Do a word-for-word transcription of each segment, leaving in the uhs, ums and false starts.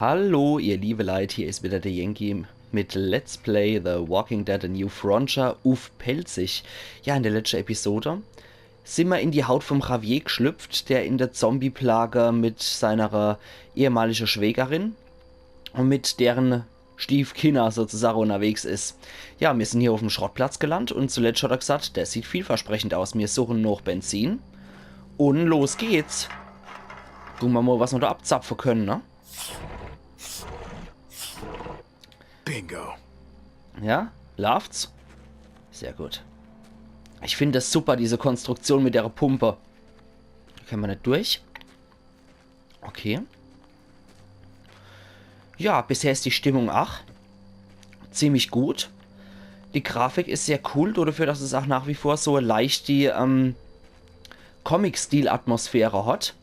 Hallo, ihr liebe Leit, hier is wieder der Yankee mit Let's Play The Walking Dead: A New Frontier uff Pälzisch. Ja, in der letschte Episode sin mer in die Haut vom Javier gschlüpft, der in der Zombie-Plage mit seiner ehemalige Schwägerin und mit deren Stiefkinner sozusagen unterwegs is. Ja, mir sin hier uffm Schrottplatz gelandt und zuletscht hat er gsacht, der sieht vielversprechend aus. Mir suchen noch Benzin und los geht's. Gucke mer mal, was mer da abzapfe können, ne? Bingo. Ja, läuft's? Sehr gut. Ich find das super, diese Konstruktion mit der Pumpe. Da können mer net durch. Okay. Ja, bisher is die Stimmung ach ziemlich gut. Die Grafik is sehr cool, dafür, dass es ach nach wie vor so leicht die ähm, Comic-Stil-Atmosphäre hat,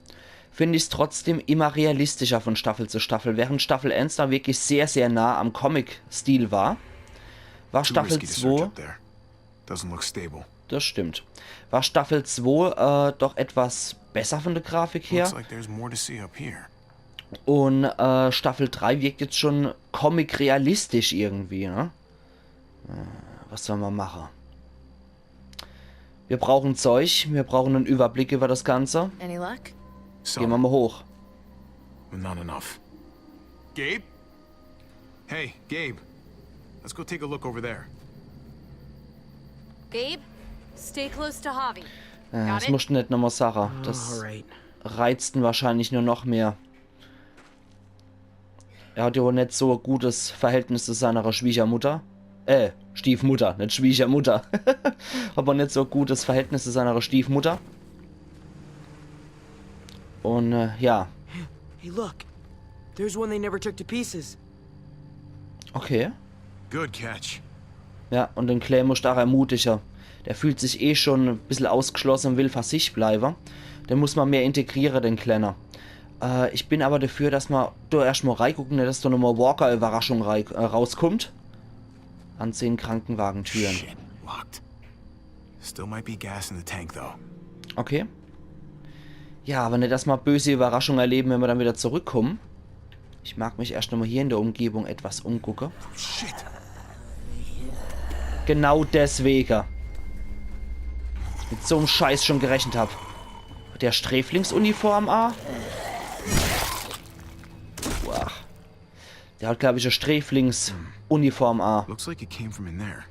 find ich's trotzdem immer realistischer von Staffel zu Staffel. Während Staffel eins da wirklich sehr, sehr nah am Comic-Stil war, war Too Staffel risky to search zwei, up there. Doesn't look stable. das stimmt, war Staffel zwei äh, doch etwas besser von der Grafik her. Looks like there's more to see up here. Und äh, Staffel drei wirkt jetzt schon comic-realistisch irgendwie, ne? Äh, was soll mer mache? Wir brauchen Zeug, wir brauchen en Überblick über das Ganze. Any luck? Gehen wir mal hoch. But not enough. Gabe? Hey, Gabe. Let's go take a look over there. Gabe, stay close to Javi. Äh, Got das it? musst du net nochmal sagen. Das All right. reizt ihn wahrscheinlich nur noch mehr. Er hat ja wohl net so ein gutes Verhältnis zu seiner Schwiegermutter. Äh, Stiefmutter, net Schwiegermutter. Hat wohl net so ein gutes Verhältnis zu seiner Stiefmutter. Und äh, ja, Hey, look. There's one they never took to pieces. Okay. Good catch. Ja, und den Clay musst du auch ermutige. Der fühlt sich eh schon ein bisschen ausgeschlossen und will für sich bleiben. Den muss man mehr integrieren, den Kleiner. Äh, ich bin aber dafür, dass man da erst mal reingucken, nicht, dass da nochmal Walker-Überraschung rei äh, rauskommt. Anziehen, Krankenwagen, Türen. Shit, locked. Still might be gas in the tank, though. Okay. Ja, aber nicht, dass wir böse Überraschungen erleben, wenn wir dann wieder zurückkommen. Ich mag mich erst nochmal hier in der Umgebung etwas umgucken. Shit. Genau deswegen. Mit so einem Scheiß schon gerechnet hab. Der Sträflingsuniform a? Boah. Der hat, glaube ich, eine Sträflingsuniform a. Looks like it came from in there.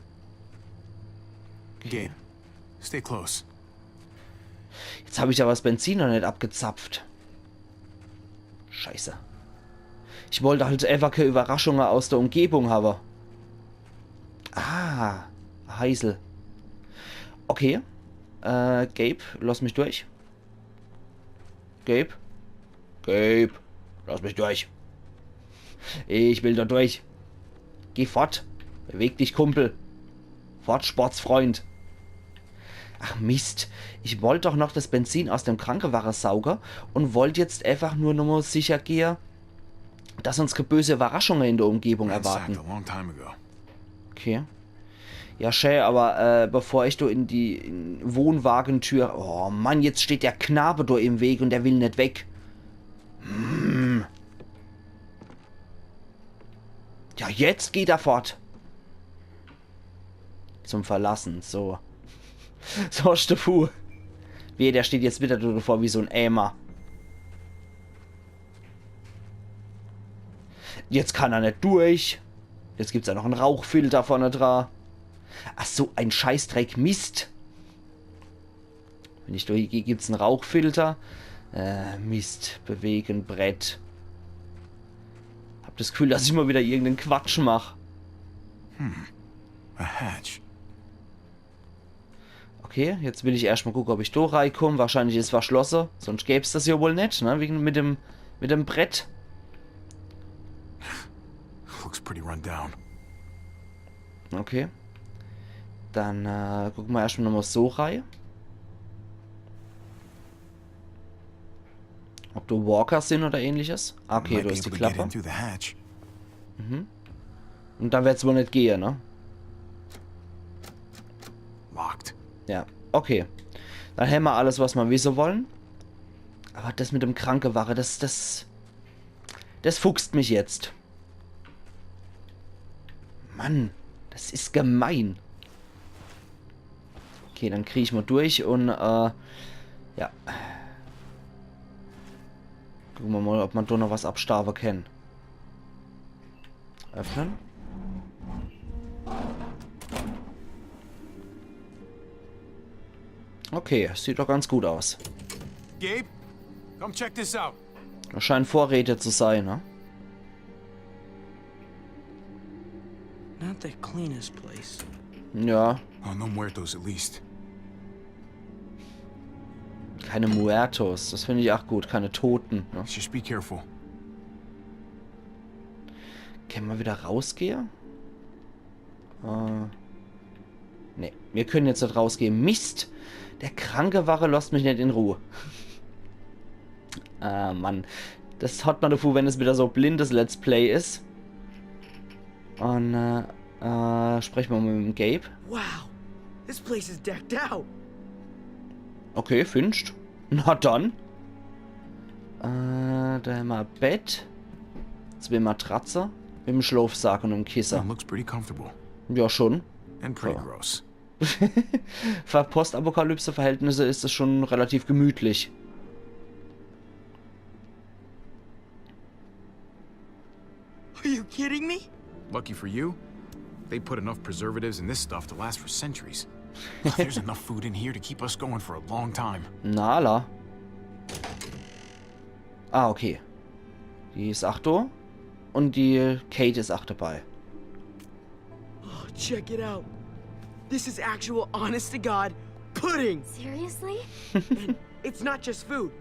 Gabe, stay close. Jetzt habe ich aber das Benzin noch nicht abgezapft. Scheiße. Ich wollte halt einfach keine Überraschungen aus der Umgebung haben. Ah, Heisel. Okay. Äh, Gabe, lass mich durch. Gabe? Gabe, lass mich durch. Ich will da durch. Geh fort. Beweg dich, Kumpel. Fort, Sportsfreund. Ach Mist, ich wollt doch noch das Benzin aus dem Krankenwagen saugen und wollt jetzt einfach nur nochmal sicher gehe, dass uns keine böse Überraschungen in der Umgebung erwarten. Ransacked a long time ago. Okay. Ja, schä, aber äh, bevor ich da in die in Wohnwagentür... Oh Mann, jetzt steht der Knabe da im Weg und der will nicht weg. Hm. Ja, jetzt geht er fort. Zum Verlassen, so. So, Steffu. Wie, der steht jetzt wieder da davor wie so ein Eimer. Jetzt kann er nicht durch. Jetzt gibt's ja noch einen Rauchfilter vorne dran. Ach so, ein Scheißdreck. Mist. Wenn ich durch, hier gibt's einen Rauchfilter. Äh, Mist. Bewegen, Brett. Hab das Gefühl, dass ich mal wieder irgendeinen Quatsch mach. A hatch. Okay, jetzt will ich erstmal gucken, ob ich da reinkomme. Wahrscheinlich ist verschlossen, sonst gäb's das ja wohl nicht, ne? Wegen mit dem, mit dem Brett. Looks pretty run down. Okay. Dann äh, gucken wir erstmal nochmal so rein. Ob da Walker sind oder ähnliches. Ah, okay, Might da be ist die able to get Klappe. In through the hatch. Und dann wird's wohl nicht gehen, ne? Locked. Ja, okay. Dann hämmer alles, was wir wissen wollen. Aber das mit dem Krankenwagen, das, das, Das fuchst mich jetzt. Mann, das is gemein. Okay, dann krieg ich mal durch und, äh, ja. Gucke mer mal, ob mer do noch was abstaawe kann. Öffnen. Okay, sieht doch ganz gut aus. Gabe, come check this out. Das scheint Vorräte zu sein, ne? Not the cleanest place. Ja, Oh, no muertos at least. keine Muertos. Das finde ich auch gut, keine Toten. Ne? Just be careful. Kann mer wieder rausgehe? Äh, nee, mir können jetzt net rausgehe. Mist! Der Krankewache losst mich net in Ruhe. Ah, Mann. Das hat mer devu, wenn es wieder so blindes Let's Play is. Und, äh, äh, spreche mer mal mit dem Gabe. Wow, this place is decked out. Okay, finscht. Na dann. Äh, do hämmer Bett. Zwee Matratze. Mit dem Schlofsack und dem Kisse. Oh, looks pretty comfortable. Ja, schon. And pretty Ja. Gross. Für Postapokalypse-Verhältnisse is es schon relativ gemütlich. Are you kidding me? Lucky for you, they put enough preservatives in this stuff to last for centuries. There's enough food in here to keep us going for a long time. Nala. Ah, okay. Die is ach do. Und die Kate is ach dabei. Oh, check it out. This is actual, honest to God pudding. Seriously? It's not just food.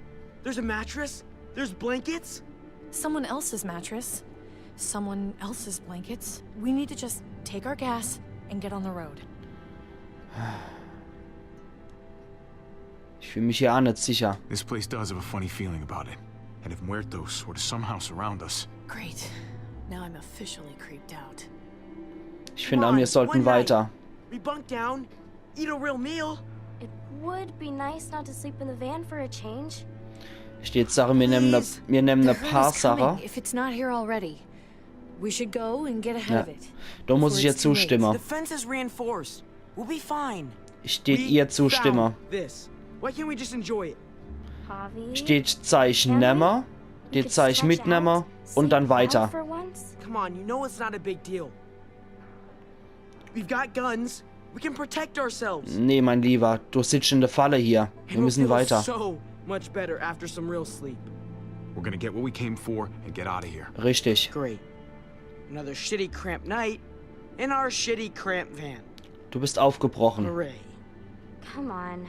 There's a mattress. There's blankets. Someone else's mattress, someone else's blankets. We need to just take our gas and get on the road. Ich fühl mich hier auch net sicher. This place does have a funny feeling about it. And if muertos were to somehow surround us, Great. Now I'm officially creeped out. Ich finde, Come on, wir sollten one night. Weiter. We bunk down, eat a real meal. It would be nice not to sleep in the van for a change. Steht Sache, mir nehmen e, mir nehmen e The herd paar is coming. Sache. If it's not here already, we should go and get ahead Ja. of it. Da muss before ich ihr it's too late. zustimmen. The fence is reinforced. We'll be fine. Ich steht We ihr zustimme. found this. Why can't we just enjoy it? Javi. Steht Zeich nemme, steht Zeich mitnemme und dann weiter. For once. Come on, you know it's not a big deal. We've got guns. We can protect ourselves. Nee, mein Lieber, du sitzt in der Falle hier. Wir And we'll müssen feel weiter. So much better after some real sleep. We're gonna get what we came for and get out of here. Richtig. Great. Another shitty cramped night in our shitty cramped van. Du bist aufgebrochen. Hooray. Come on.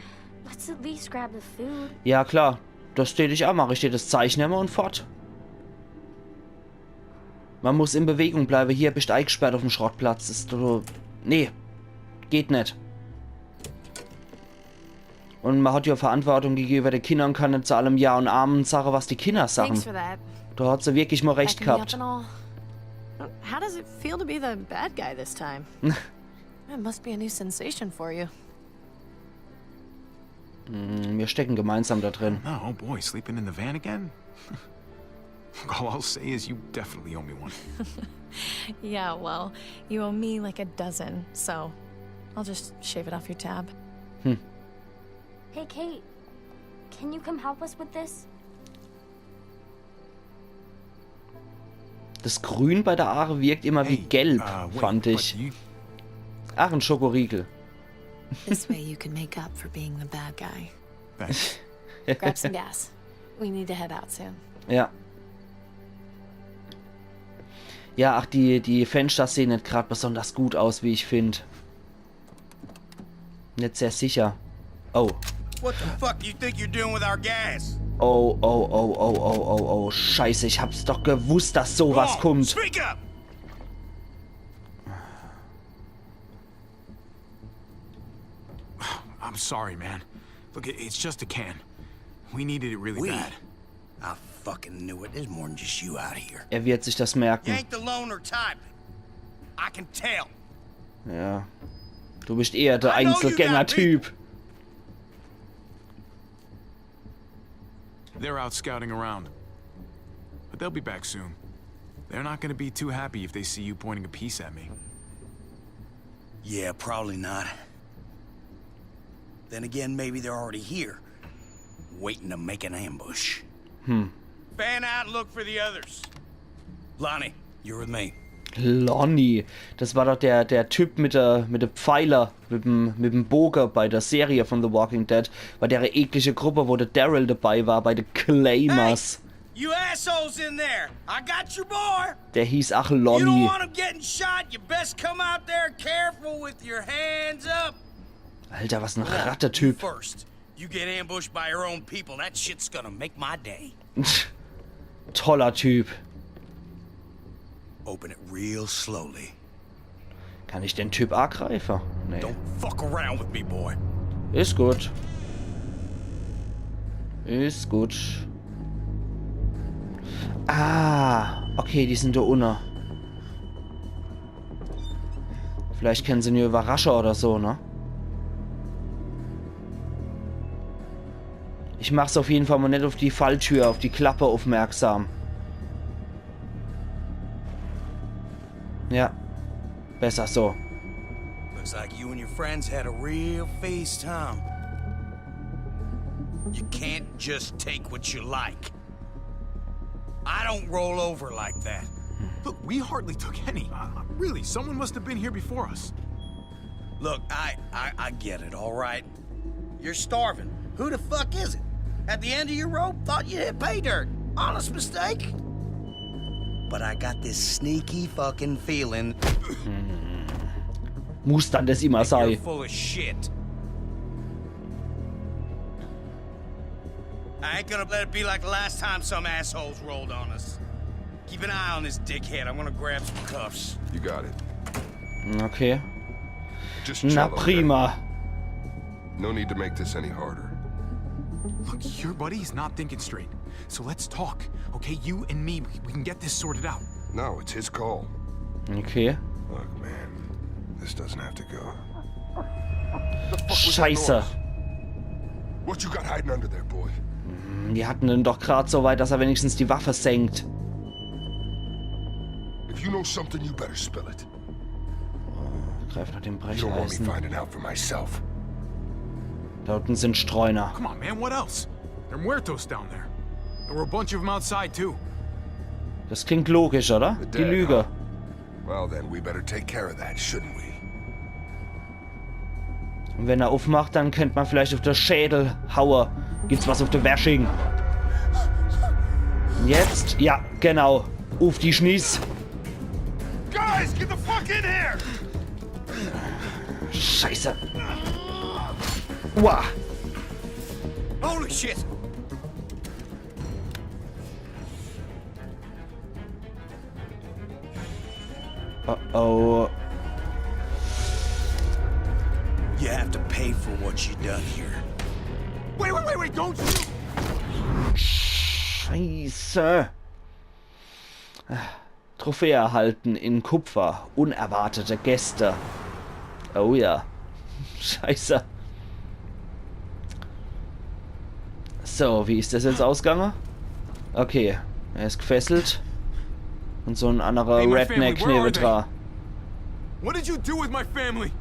Let's at least grab the food. Ja, klar. Das steht ich auch, mach ich dir das Zeich nemme und fort. Man muss in Bewegung bleiben. Hier bist du eingesperrt auf dem Schrottplatz. Das ist doch, nee. Geht net. Und man hat ja Verantwortung gegenüber den Kindern, kann net zu allem Ja und Amen sagen, was die Kinder sagen. Thanks for that. Da hat sie wirklich mal recht Backing me up gehabt. And all. How does it feel to be the bad guy this time? It must be a new sensation for you. Hm, wir stecken gemeinsam da drin. No, oh boy, sleeping in the van again? All I'll say is you definitely owe me one. Yeah, well, you owe me like a dozen, so I'll just shave it off your tab. Hey, Kate. Can you come help us with this? Das Grün bei der Aare wirkt immer wie Hey, gelb, uh, wait, fand but ich. You... Ach, ein Schokoriegel. This way you can make up for being the bad guy. Thanks. Grab some gas. We need to head out soon. Ja. Ja, ach, die, die Fenster sehen net grad besonders gut aus, wie ich find. Net sehr sicher. Oh. What the fuck do you think you're doing with our gas? Oh, oh, oh, oh, oh, oh, oh. Scheiße, ich hab's doch gewusst, dass sowas Go on, kommt. Speak up! I'm sorry, man. Look, it- it's just a can. We needed it really We? Bad. I fucking knew it. There's more than just you out here. Er wird sich das You merken. ain't the loner type. I can tell. Ja. Du bist eher der I know you got Einzelgänger-Typ. They're out scouting around. But they'll be back soon. They're not gonna be too happy if they see you pointing a piece at me. Yeah, probably not. Then again, maybe they're already here, waiting to make an ambush. Hm. Fan out and look for the others. Lonnie, you're with me. Lonnie, das war doch der, der Typ mit der, mit de Pfeiler, mit dem, mit dem Boge bei der Serie von The Walking Dead, bei der eklige Gruppe, wo der Daryl dabei war, bei de Claymores. Hey, you assholes in there! I got your boy! Der hieß ach Lonnie. You don't want him getting shot, you best come out there careful with your hands up. Alter, was ein Rattetyp. First, you get ambushed by your own people. That shit's gonna make my day. Toller Typ. Open it real slowly. Kann ich den Typ agreife? Nee. Don't fuck around with me, boy. Is gut. Is gut. Ah, okay, die sind do unne. Vielleicht kenne se ne Überrascher oder so, ne? Ich mach se auf jeden Fall mal net auf die Falltür, auf die Klappe aufmerksam. Ja. Besser so. Looks like you and your friends had a real feast, huh? You can't just take what you like. I don't roll over like that. Look, we hardly took any. Uh, really, someone must have been here before us. Look, I, I, I get it, all right? You're starving. Who the fuck is it? At the end of your rope, thought you hit pay dirt. Honest mistake. But I got this sneaky fucking feeling. Mustern des immer sei. You're full of shit. I ain't gonna let it be like the last time some assholes rolled on us. Keep an eye on this dickhead. I'm gonna grab some cuffs. You got it. Okay. Just chill, okay? Na prima. No need to make this any harder. Look, your buddy's not thinking straight. So let's talk, okay? You and me, we, we can get this sorted out. No, it's his call. Okay. Look, man, this doesn't have to go. Scheiße. What you got hiding under there, boy? Hm, die hatten ihn doch grad so weit, dass er wenigstens die Waffe senkt. If you know something, you better spill it. Greif nach dem Brecheisen. You don't want me finding out for myself. Da unten sind Streuner. Come on, man, what else? There are muertos down there. There were a bunch of them outside, too. Das klingt logisch, oder? Die Lüge. Well, then, we better take care of that, shouldn't we? Und wenn er aufmacht, dann könnt man vielleicht auf de Schädel haue. Gibt's was auf de Wersching? Jetzt? Ja, genau. Auf die Schniss. Guys, get the fuck in here! Scheiße. Uah. Holy shit! Uh-oh. You have to pay for what you done here. Wait, wait, wait, wait, don't shoot! Scheiße. Trophäe erhalten in Kupfer. Unerwartete Gäste. Oh ja. Scheiße. So, wie is das jetzt ausgange? Okay, er is gfesselt. Und so en annerer Redneck newedra. Hey, my family, where are they? What did you do with my family?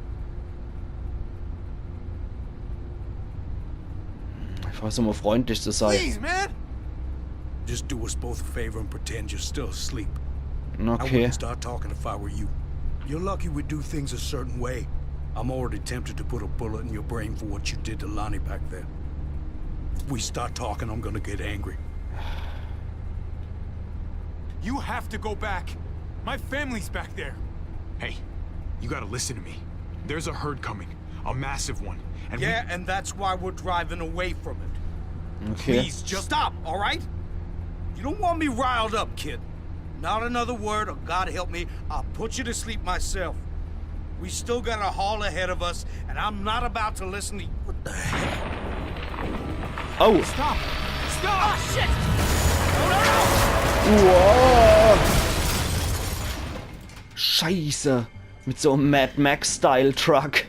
Ich versuch mal freundlich zu sein. Please, man! Just do us both a favor and pretend you're still asleep. Okay. I wouldn't start talking if I were you. You're lucky we do things a certain way. I'm already tempted to put a bullet in your brain for what you did to Lonnie back there. If we start talking, I'm gonna get angry. You have to go back. My family's back there. Hey, you gotta listen to me. There's a herd coming. A massive one. And we... Yeah, and that's why we're driving away from it. Okay. Please, just stop, all right? You don't want me riled up, kid. Not another word, or God help me, I'll put you to sleep myself. We still got a haul ahead of us, and I'm not about to listen to you. What the hell? Oh. Stop! Stop! Oh, shit! No, no, no! Uah. Scheiße. Mit so em Mad Max Style Truck.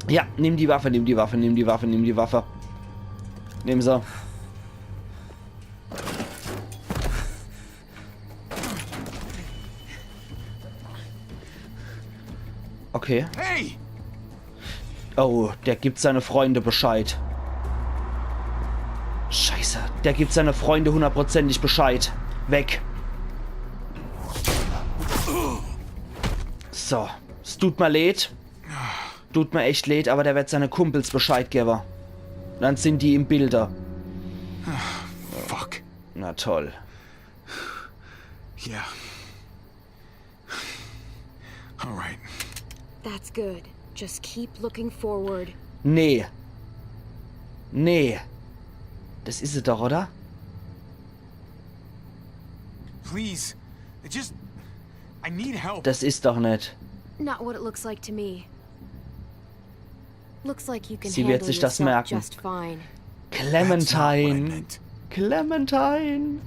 Ja, nimm die Waffe, nimm die Waffe, nimm die Waffe, nimm die Waffe. Nimm se. Okay. Hey! Oh, der gibt seine Freunde Bescheid. Scheiße, der gibt seine Freunde hundertprozentig Bescheid. Weg. So, es tut mir leid. Tut mir echt leid, aber der wird seine Kumpels Bescheid geben. Dann sind die im Bilde. Fuck. Na toll. Yeah. All right. That's good. Just keep looking forward. Nee. Nee. Das is es doch, oder? Please. Just. I need help. Das is doch net. Not what it looks like to me. Looks like you can Sie wird handle sich das yourself merken. Just fine. That's not what I Clementine. Meant. Clementine.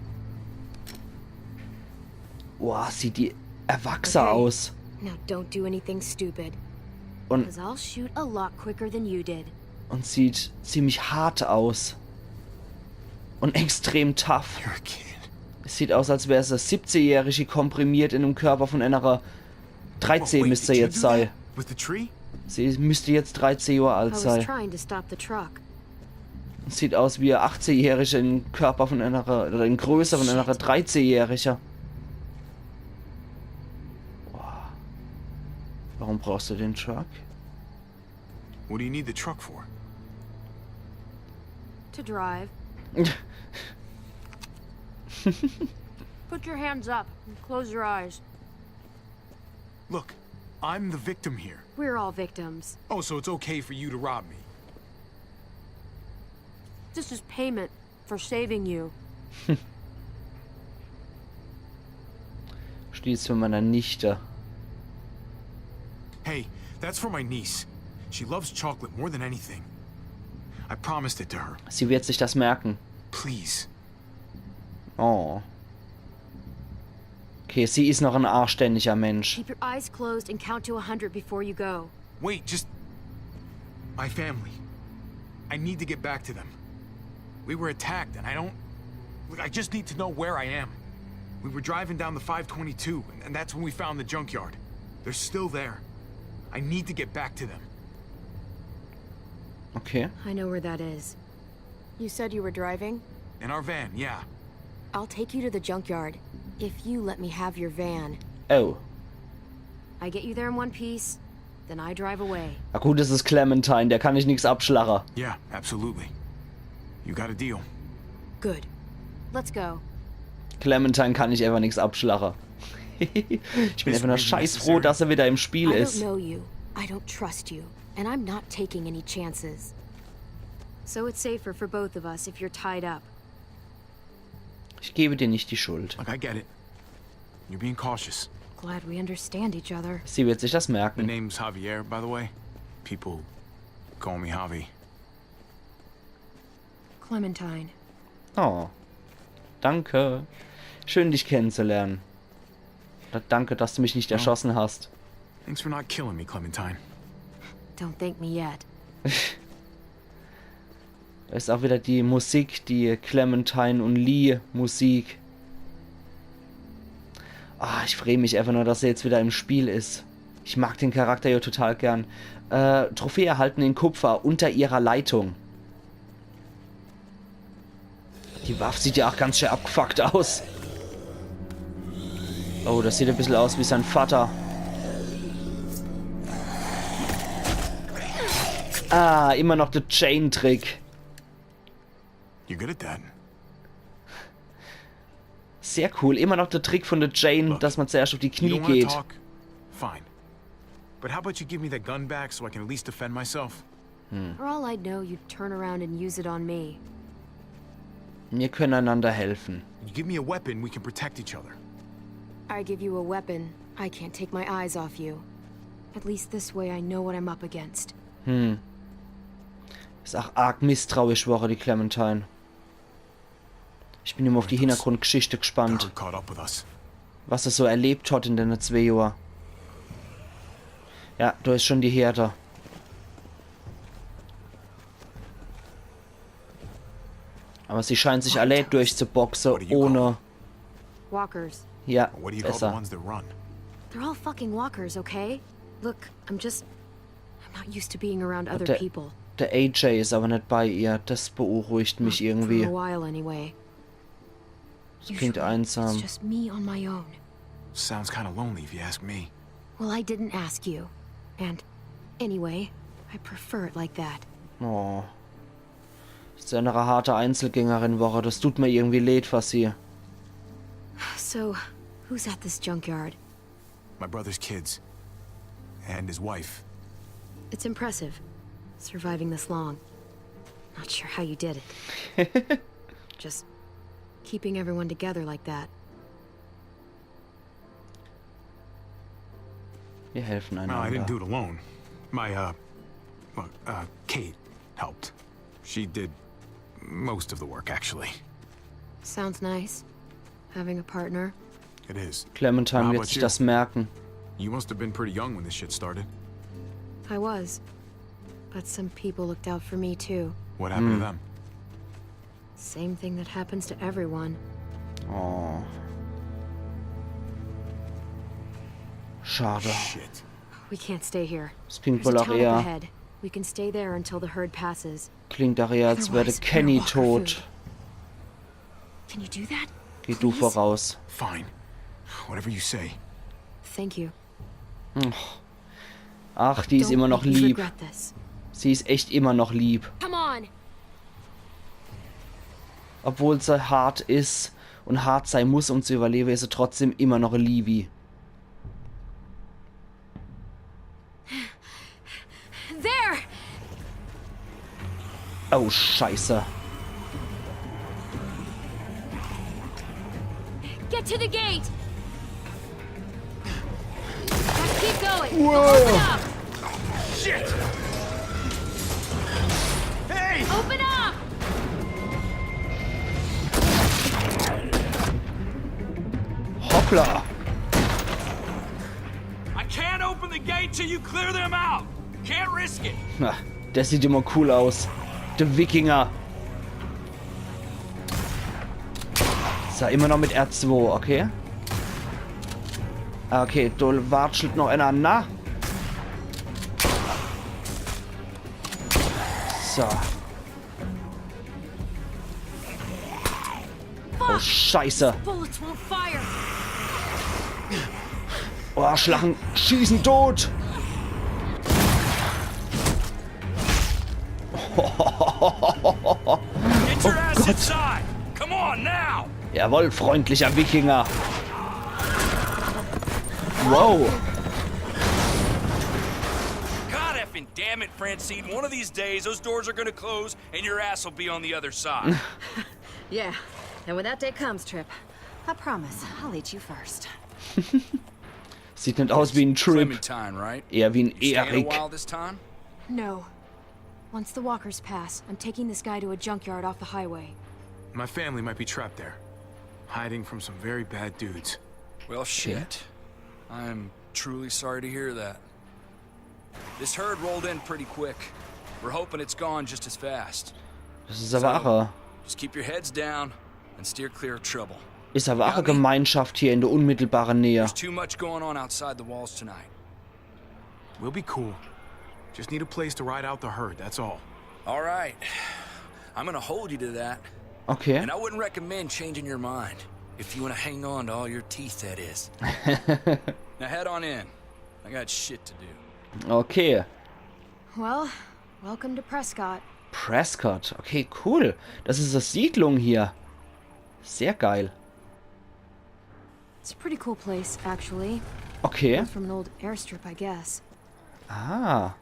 Boah, sieht die erwachsen Okay. Aus. Now don't do anything stupid, Und, because I'll shoot a lot quicker than you did. und sieht ziemlich hart aus. Und extrem tough. You're a kid. Es sieht aus, als wär se siebzehnjährig komprimiert in dem Körper von einer dreizehn. Wait, Müsste did you jetzt do sei. That? With the tree? Sie müsste jetzt dreizehn Jahre I alt was sei. Trying to stop the truck. Sieht aus wie ein achtzehnjähriger im Körper von einer, oder in Größe von einer dreizehnjähriger. Boah. Warum brauchst du den Truck? What do you need the truck for? To drive. Put your hands up and close your eyes. Look, I'm the victim here. We're all victims. Oh, so it's okay for you to rob me. This is payment for saving you. Stieß von meiner Nichte. Hey, that's for my niece. She loves chocolate more than anything. I promised it to her. Sie wird sich das merken. Please. Oh. Okay, sie is noch ein anständiger Mensch. Keep your eyes closed and count to a hundred before you go. Wait, just. My family. I need to get back to them. We were attacked, and I don't. Look, I just need to know where I am. We were driving down the five twenty-two, and, and that's when we found the junkyard. They're still there. I need to get back to them. Okay. I know where that is. You said you were driving? In our van, yeah. I'll take you to the junkyard if you let me have your van. Oh. I get you there in one piece, then I drive away. Na gut, es is Clementine, der kann ich nix abschlache. Yeah, absolutely. You got a deal. Good. Let's go. Clementine kann ich einfach nix abschlache. Ich bin This einfach nur really scheißfroh, necessary? dass er wieder im Spiel I don't is. Know you. I don't trust you. And I'm not taking any chances. So it's safer for both of us if you're tied up. Ich gebe dir nicht die Schuld. Look, I get it. You're being cautious. Glad we understand each other. Sie wird sich das The merken. name's Javier, by the way. People call me Javi. Clementine. Oh. Danke. Schön, dich kennenzulernen. Oder danke, dass du mich nicht erschossen hast. Thanks for not killing me, Clementine. Don't thank me yet. Da is auch wieder die Musik, die Clementine und Lee Musik. Ah, ich freu mich einfach nur, dass er jetzt wieder im Spiel is. Ich mag den Charakter ja total gern. Äh, Trophäe erhalten in Kupfer unter ihrer Leitung. Die Waff sieht ja auch ganz schön abgefuckt aus. Oh, das sieht e bissel aus wie sein Vater. Ah, immer noch der Chain-Trick. You're good at that. Sehr cool. Immer noch der Trick von der Chain, Look, dass man zuerst auf die You Knie don't want to geht. Talk? Fine. But how about you give me that gun back so I can at least defend myself? For all I'd know, you'd turn around and use it on me. Wir können einander helfen. You give me a weapon, we can protect each other. I give you a weapon, I can't take my eyes off you. At least this way I know what I'm up against. Is auch arg misstrauisch worre, die Clementine. Ich bin immer auf die Hintergrundgeschichte The gespannt, herd caught up with us. Was er so erlebt hat in den zwei Jahren. Ja, da is schon die Herde. Aber sie scheint sich alle durchzuboxen, What do you call ohne. Walkers. Ja, What do you call the besser. Ones that run? They're all fucking walkers, okay? Look, I'm just. I'm not used to being around other der, people. Der A J is aber net bei ihr. Das beunruhigt mich Not irgendwie. For a while, anyway. Das klingt Usually, einsam. It's just me on my own. Sounds kind of lonely if you ask me. Well, I didn't ask you. And anyway, I prefer it like that. Oh. Is ja eine harte Einzelgängerin worre. Das tut mir irgendwie leid für sie. So, who's at this junkyard? My brother's kids. And his wife. It's impressive, surviving this long. Not sure how you did it. Just keeping everyone together like that. Wir helfen No, I didn't einander. Do it alone. My, uh, well, uh, Kate helped. She did most of the work, actually. Sounds nice. Having a partner. It is. Clementine How wird about sich you? Das merken. You must have been pretty young when this shit started. I was. But some people looked out for me too. What happened to them? Same thing that happens to everyone. Oh. Schade. Shit. We can't stay here. Das klingt There's wohl a auch town up eher. Ahead. We can stay there until the herd passes. Klingt auch eher, als wäre Otherwise, Kenny we're walker tot. Food. Can you do that? Geh du Please? Voraus. Fine. Whatever you say. Thank you. Ach, die is Don't immer noch make me lieb. Regret this. Sie is echt immer noch lieb. Come on. Obwohl sie hart is und hart sein muss, um zu überleben, is sie trotzdem immer noch Levi. There! Oh, Scheiße. Get to the gate! Just keep going! Open up! Shit! Hey! Open up! Hoppla. I can't open the gate till you clear them out. Can't risk it. Na, der sieht immer cool aus. Der Wikinger. Is er immer noch mit R zwei, okay. Ah, okay, do watschelt noch einer. Na. So. Oh, Scheiße. Bullets won't fire! Oh, Schlachen, schießen, tot. Get your ass inside. Come on now. Jawohl, freundlicher Wikinger. Wow. God effing damn it, Francine. One of these days, those doors are gonna close and your ass will be on the other side. Yeah, and when that day comes, Tripp, I promise I'll eat you first. Sieht net aus wie en Tripp. Clementine, right? Eher wie en You staying a Erik. While this time? No. Once the walkers pass, I'm taking this guy to a junkyard off the highway. My family might be trapped there, hiding from some very bad dudes. Well, shit. I'm truly sorry to hear that. This herd rolled in pretty quick. We're hoping it's gone just as fast. Das is aber auch, Just keep your heads down and steer clear of trouble. is aber auch e Gemeinschaft hier in der unmittelbaren Nähe. There's too much going on outside the walls tonight. We'll be cool. Just need a place to ride out the herd, that's all. All right. I'm gonna hold you to that. Okay. And I wouldn't recommend changing your mind. If you want to hang on to all your teeth, that is. Now head on in. I got shit to do. Okay. Well, welcome to Prescott. Prescott. Okay, cool. Das is e Siedlung hier. Sehr geil. It's a pretty cool place, actually. Okay. Comes from an old airstrip, I guess. Ah.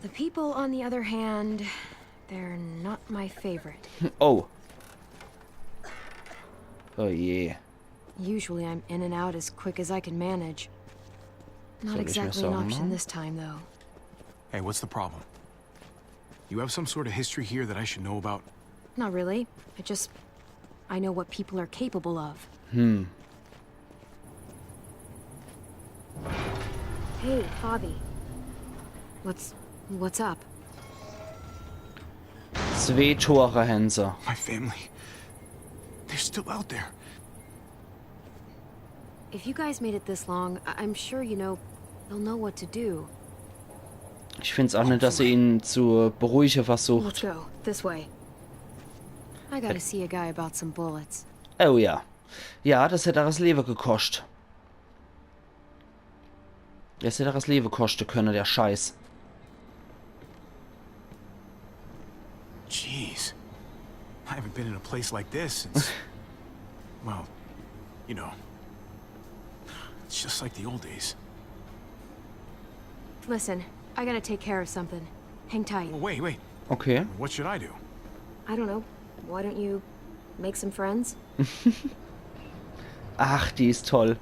The people, on the other hand, they're not my favorite. Oh. Oh je. Usually I'm in and out as quick as I can manage. Not Soll ich mir exactly an Sorgen option machen? This time, though. Hey, what's the problem? You have some sort of history here that I should know about? Not really. I just. I know what people are capable of. Hm. Hey, Javi. What's. What's up? Zwee Tore hän se. My family. They're still out there. If you guys made it this long, I- I'm sure you know They'll know what to do. Ich find's auch net, dass se ihn zu beruhige versucht. Let's go. This way. I gotta see a guy about some bullets. Oh ja. Ja, das hätt er das Lewe gekoscht. Das hätt er das Lewe koschte könne, der Scheiß. Jeez. I haven't been in a place like this since. Well, you know. It's just like the old days. Listen, I gotta take care of something. Hang tight. Oh, wait, wait. Okay. What should I do? I don't know. Why don't you make some friends? Ach, die is toll.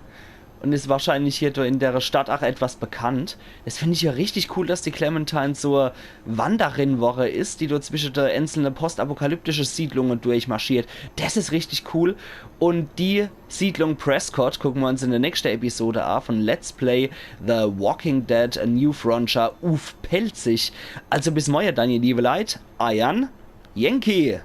Und is wahrscheinlich hier do in der Stadt auch etwas bekannt. Das find ich ja richtig cool, dass die Clementine so Wanderin worre is, die do zwischen der einzelne postapokalyptische Siedlungen durchmarschiert. Das is richtig cool. Und die Siedlung Prescott gucken wir uns in der nächsten Episode an von Let's Play The Walking Dead A New Frontier uff Pälzisch. Also bis morgen dann, ihr liebe Leit. Eiern Yankee.